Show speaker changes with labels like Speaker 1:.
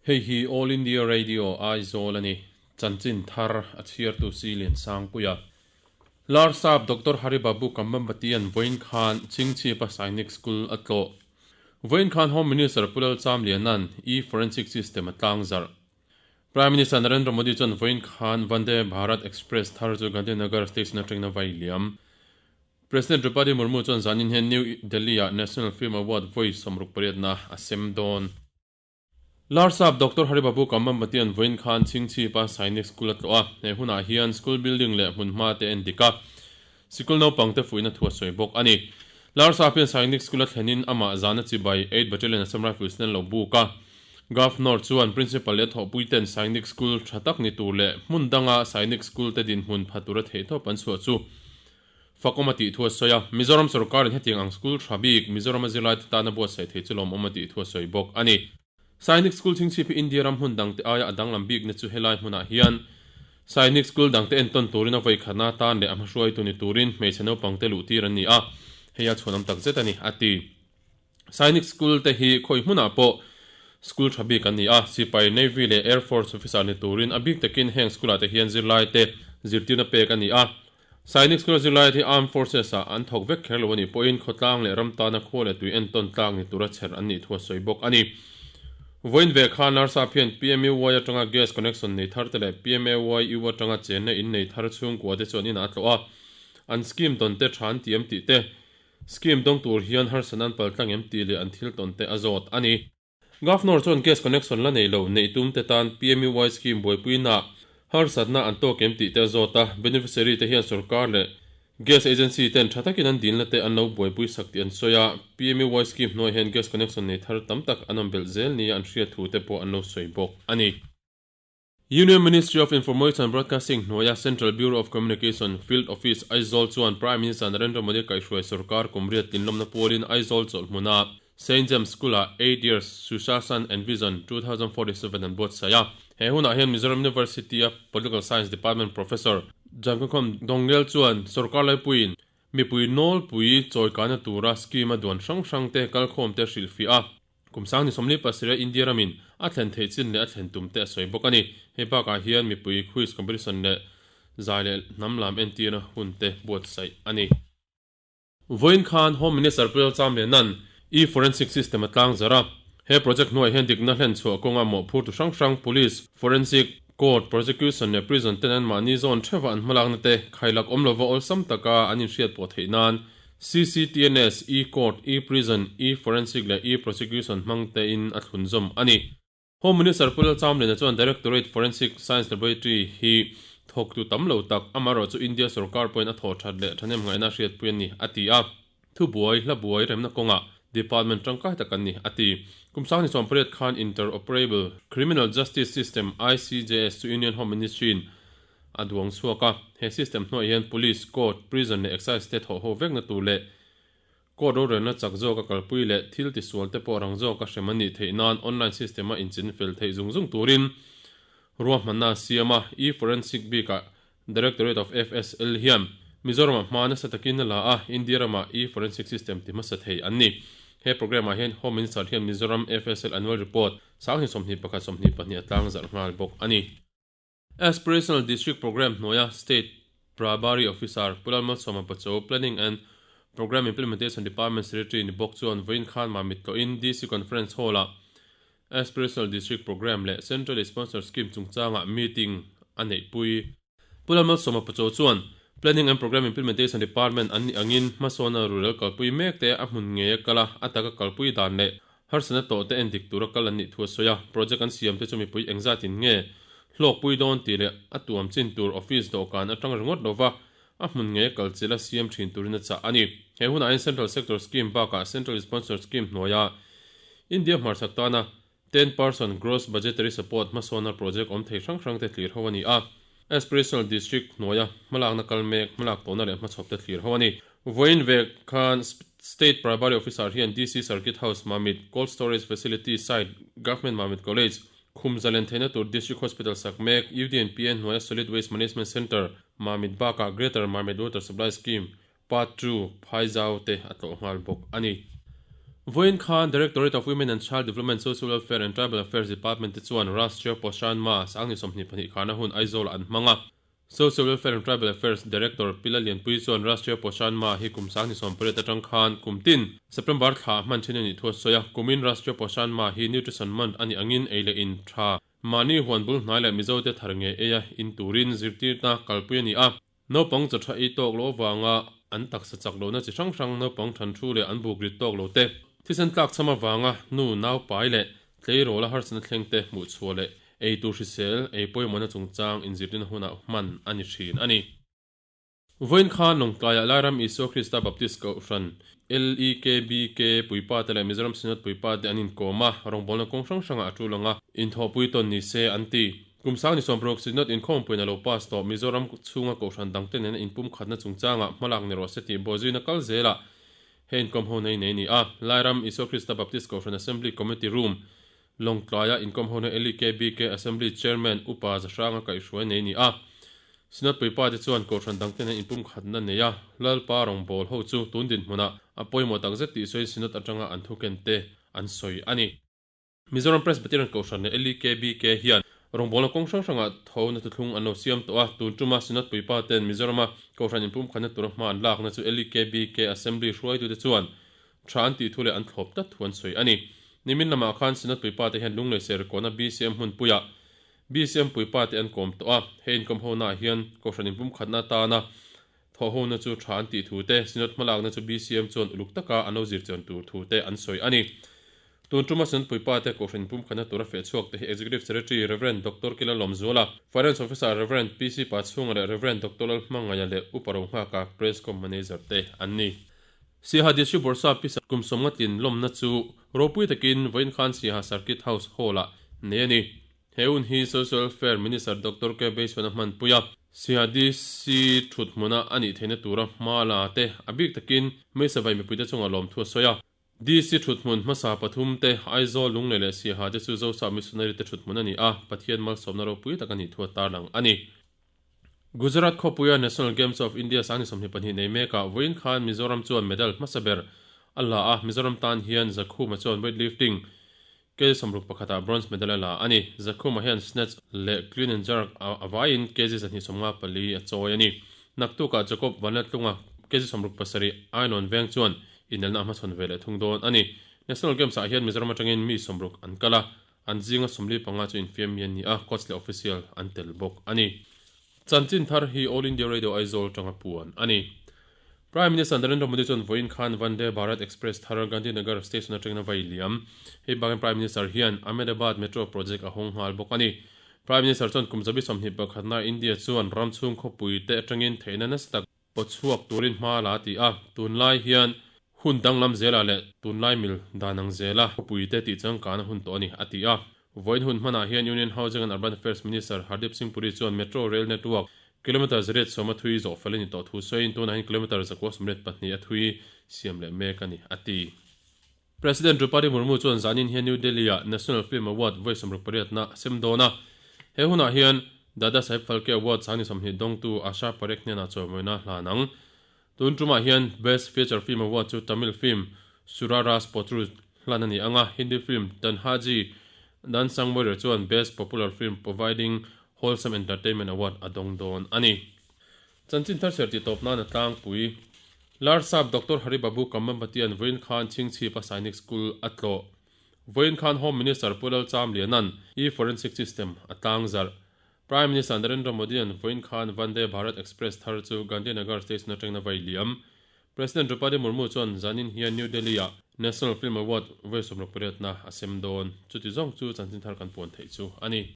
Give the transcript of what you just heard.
Speaker 1: Hei hi All India Radio Aizawl a ni. Chanchin thar a chhiartu si Liansangpuia. Larsap Doctor Hari Babu Kambhampati-a'n vawiin khan Chingchhipa Sainik School a tlawh. Vawiin khan Home Minister Pu Lalchamliana'n e-Forensic System a tlangzarh. Prime Minister Narendra Modi chuan vawiin khan Vande Bharat Express thar chu Gandhinagar Station atangin a vai liam. President Draupadi Murmu chuan zanin hian New Delhi-ah National Film Award vawi 68 na a sem dawn. Larsap Doctor Hari Babu Kambhampati-a'n vawiin khan Chhingchhipa Sainik School a tlawh a, he hunah hian school building leh hmunhma te en dik a, sikul naupangte fuihna thu a sawi bawk a ni. Larsap hian Sainik School a thlenin amah zana chibai 8 Battalion Assam Rifles nen lo buk a. Governor chuan Principal leh thawhpuiten Sainik School tha tak ni tur leh hmun danga Sainik School te dinhmun pha tura theihtawp an chhuah chu fakawm a tih thu a sawi a. Mizoram sorkarin hetiang ang school tha bik Mizorama zirlaite tana buatsaih thei chu lawmawm a tih thu a sawi bawk a ni. Sainik School chhingchhip hi India ram hmun dangte aia a danglam bikna chu helai hmunah hian Sainik School dangte entawn turin a vawikhatna atan leh a hmahruaitu ni turin hmeichhe naupangte luhtir an ni a, hei a chhuanawm takzet a ni, a ti. Sainik School te hi khawi hmunah pawh school tha bik an ni a, sipai, Navy leh Air Force officer ni turin a bik takin heng school ah te hian zirlai te zirtirna pek a ni a. Sainik School a zirlai te hi Armed Forces ah an thawk vek kher lo a nih pawhin khawtlang leh ram tana khua leh tui entawn tlak ni tura chher an nih thu a sawi bawk a ni. Vawiin ve khan Larsap hian PMUY atanga gas connection nei thar te leh PMAYU atanga chenna in nei thar chhungkua te chuan inah a tlawh a, an scheme dawn te tha an tiam tih te Scheme dawng tur hian harsatna an pal tlang em tih leh an thil tawn te a zawt a ni. Governor chuan gas connection la nei lo neih tum te tan PMUY scheme buaipuinaah harsatna an tawk em tih te a zawt a, beneficiary te hian sorkar leh gas agency ten tha takin an dilna te an lo buaipui sak tih an sawi a, PMUY scheme hnuai hian gas connection nei thar tam tak an awm belh zel nia an hriat thu te pawh an lo sawi bawk a ni. Union Ministry of Information and Broadcasting hnuaia Central Bureau of Communication Field Office Aizawl chuan Prime Minister Narendra Modi kaihhruai sorkar kum riat tlinlawmna pualin Aizawl chawlhhmuna Saint James School-ah 8 Years Sushasan and Vision 2047 an buatsaih a. He hunah hian Mizoram University-a Political Science Department Professor Jankakhawm Dongel chuan sorkar laipuiin mipui nawlpui chawikana tura scheme a duan hrang hrangte kalkhawmte hrilhfiah a. Kum 27 India ramin a thlen theih chin leh a thlen tum te a sawi bawk a ni. Hei bakah hian mipui quiz competition leh zai leh hnam lam entirna hun te buatsaih a ni. Vawiin khan Home Minister Pu Lalchamliana'n e-forensic system a tlang zar a. He project hnuaiah hian dikna hlen chhuah kawnga mawhphurtu hrang hrang Police, Forensic, Court, Prosecution leh Prison ten anmahni zawn theuha an hmalakna te khailak awm lova awlsam taka an inhriat pawh theih nan CCTNS, E-Court, E-Prison, E-Forensic leh E-Prosecution hmang tein a thlunzawm a ni. Home Minister Pu Lalchamliana chuan Directorate Forensic Science Laboratory hi thawktu tam lo tak, amaherawh chu India sorkar pawhin a thawh that leh thahnem ngaihna a hriatpui a ni, a ti a. Thubuai, hlabuai remna kawngah department tangkai tak an ni, a ti. Kum 2008 khan Interoperable Criminal Justice System, ICJS, chu Union Home Ministry-in a duang chhuak a, he system hnuaiah hian Police, Court, Prison leh Excise te thawh ho vekna tur leh Court rorelna chak zawka kalpui leh thil tisual te pawh rang zawka hrem an nih theih nan online system a inchin fel theih zung zung turin ruahmanna a siam a, e-forensic bikah Directorate of FSL hian Mizoramah hma nasa takin a la a, India ramah e-forensic system ti hmasa thei an ni. He programme ah hian Home Minister hian Mizoram FSL Annual Report 2021 22 a tlangzarh nghal bawk a ni. Aspirational District Programme hnuaia State Prabhari Officer Pu Lalmalsawma Pacho, Planning and Programme Implementation Department Secretary ni bawk chuan vawiin khan Mamit tlawhin DC Conference Hall-ah Aspirational District Programme leh Centrally Sponsored Scheme chungchangah meeting a neihpui. Pu Lalmalsawma Pacho chuan Planning and Programme Implementation Department an nih angin hmasawnna rurel kalpui mek te a hmun ngeia kal a, a taka kalpui dan leh Harsatna tawh te en dik tura kal an nih thu a sawi a, project an siam te chu mipui engzatin nge hlawkpui dawn tih leh a tuam chin tur office dawhkan atang ringawt lova a hmun ngei a kal chilh a siam thin turin a chah a ni. He hunah hian Central Sector Scheme bakah Central Sponsored Scheme hnuaia India hmarchhak tana 10% Gross Budgetary Support hmasawnna project awm thei hrang hrang te thlir ho a ni a, Aspirational District hnuaia hmalakna kal mek hmalak tawhna leh hmachhawp te thlir ho a ni. Vawiin vek khan State Prabhari Officer hian DC Circuit House, Mamit, Cold Storage Facility Site, Government Mamit College, Khum zalen theihna tur District Hospital sak mek, UDNPA hnuaia Solid Waste Management Centre, Mamit bakah Greater Mamit Water Supply Scheme, Part 2, Phaizau te a tlawh nghal bawk a ni. Vawiin khan Directorate of Women and Child Development, Social Welfare and Tribal Affairs Department te chuan Rashtriya Poshan Maah 2022 kharna hun Aizawl-ah an hmang a. Social Welfare and Tribal Affairs Director Pi Lallianpui chuan Rashtriya Poshan Maah hi kum 2018 atang khan kum tin September thla hman thin a nih thu a sawi a. Kumin Rashtriya Poshan Maah hi Nutrition Month a nih angin ei leh in tha mahni huan bul hnai leh Mizote thar nge ei a in turin zirtirna kalpui a ni a. Naupang chaw tha ei tawk loh avanga an taksa chak lohna chi hrang hrang naupang than thu leh an buk rit tawk lo te, thisen tlak cham avanga nu nau pai leh tleirawl a harsatna thleng te hmuh chhuah leh ei tur hrisel ei pawimawhna chungchang inzirtirna hunah hman a ni thin a ni. Vawiin khan Lawngtlaiah Lairam Isua Krista Baptist Kohhran, LEKBK, puipa te leh Mizoram Synod puipa te an inkawm a, rawngbawlna kawng hrang hrangah a tul ang a, inthawhpui tawn ni se an ti. Kum 2016 Synod inkhawmpuiin a lo pass tawh Mizoram chhunga Kohhran dangte nena inpumkhatna chungchangah hmalak ni rawh se tih bawhzuina kal zelah he inkawm ho nei nei ni a. Lairam Isua Krista Baptist Kohhran Assembly Committee Room Lawngtlaia inkawm hona LEKBK Assembly Chairman Upa Zahranga kaihhruai nei ni a. Synod puipa te chuan Kohhran dangte nen inpumkhatna nei a, Lalpa rawngbâwl ho chu tun dinhmunah a pawimawh takzet tih sawiin Synod atanga an thuken te an sawi a ni. Mizoram Presbyterian Kohhran leh LEKBK hian rawngbawlna kawng hrang hrangah tho na thuthlung an lo siam tawh a, tun tuma Synod puipa ten Mizorama Kohhran inpumkhatna tura hma an lakna chu LEKBK Assembly hruaitute chuan tha an tih thu leh an thlawp tlat thu an sawi a ni. Nimin lamah khan Synod puipa te hian Lunglei Serkawna BCM hmunpuiah BCM puipa te an kawm tawh a, he inkawm honaah hian Kohhran inpumkhatna atana Thawhhona chu tha an tih thu te, Synod hmalakna chu BCM chuan uluk taka an lo zir chian tur thu te an sawi a ni. Tun tuma Synod puipa te Kohhran inpumkhatna tura feh chhuak te hi Executive Secretary Rev. Doctor Kila Lawmzuala, Finance Officer Rev. PC Pachhunga leh Rev. Doctor Lalhmangaia leh Upa Rohnghaka Prescom Manager te an ni. Siaha District Bawrhsa Pisa kum sawmnga tlin lawmna chu ropui takin vawiin khan Siaha Circuit House Hall-ah nei a ni. He hun hi Social Welfare Minister Doctor K Beisuan a hmanpui a, CHDC thut hmuna a nih theihna tura hma la te a bik takin Meisavai mipuite chungah lawmthu a sawi a. DC thut hmun hmasa pathum te, Aizawl, Lunglei leh Siaha te chu Zosap Missionary te thut hmun a ni a, Pathian malsawmna ropui tak a nih thu a tarlang a ni. Gujarat khawpuia National Games of India 2022 nei mekah vawiin khan Mizoram chuan medal hmasa ber a la a, Mizoram tan hian Zakhuma chuan weightlifting Kg sawmruk pakhatah bronze medal a la a ni. Zakhuma hian snatch leh clean and jerk a vaiin kg 254 a chawi a ni. Naktukah Jacob Vanlatlunga kg 67 Ainawn veng chuan inelna a hmachhawn ve leh thung dawn a ni. National Games ah hian Mizoram atangin mi sawmruk an kal a, an zinga 45 chu infiam mi an ni a, coach leh official an tel bawk a ni. Chanchin thar hi All India Radio Aizawl atanga puan a ni. Prime Minister Narendra Modi chuan vawiin khan Vande Bharat Express thar Gandhinagar station atangin a vai liam. Hei bakin Prime Minister hian Ahmedabad Metro project a hawng nghal bawk a ni. Prime Minister chuan kum zabi 21 na India chuan ram chhung khawpui te atangin theihna nasa tak pawchhuak turin hma la ti a, tunlai hian hun danglam zelah leh tunlai mil dan ang zela khawpui te tih changkan a hun tawh a ni, a ti a. Vawiin hun hmanah hian Union Housing and Urban Affairs Minister Hardeep Singh Puri chuan Metro Rail Network kilometre zariat sawma thui zawh fel a ni tawh thu sawiin tunah hian kilometre zakua sawmriat pahnih a thui siam leh mek a ni, a ti. President Droupadi Murmu chuan zanin hian New Delhi-ah National Film Award vawi sawmruk pariatna a sem dawn a. He hunah hian Dada Saheb Phalke Award 20 dawngtu Asha Parekh hnenah chawimawina hlan ang. Tun tumah hian Best Feature Film Award chu Tamil film Soorarai Pottru hlan a ni ang a, Hindi film Tanhaji The Unsung Warrior chuan Best Popular Film Providing Wholesome Entertainment Award a dawng dawn a ni. Chanchin thar ser tih tawp nan a tlangpui. Larsap Doctor Hari Babu Kambhampatian vawiin khan Chhingchhipa Sainik School a tlawh. Vawiin khan Home Minister Pu Lalcham Lianan e-Forensic System a tlangzarh. Prime Minister Narendra Modi-a'n vawiin khan Vande Bharat Express thar chu Gandhinagar station atangin a vai liam. President Droupadi Murmu chuan zanin hian New Delhi-ah National Film Award vawi 68 a sem dawn. Chuti zawng chu chanchin thar kan puan theih chu a ni.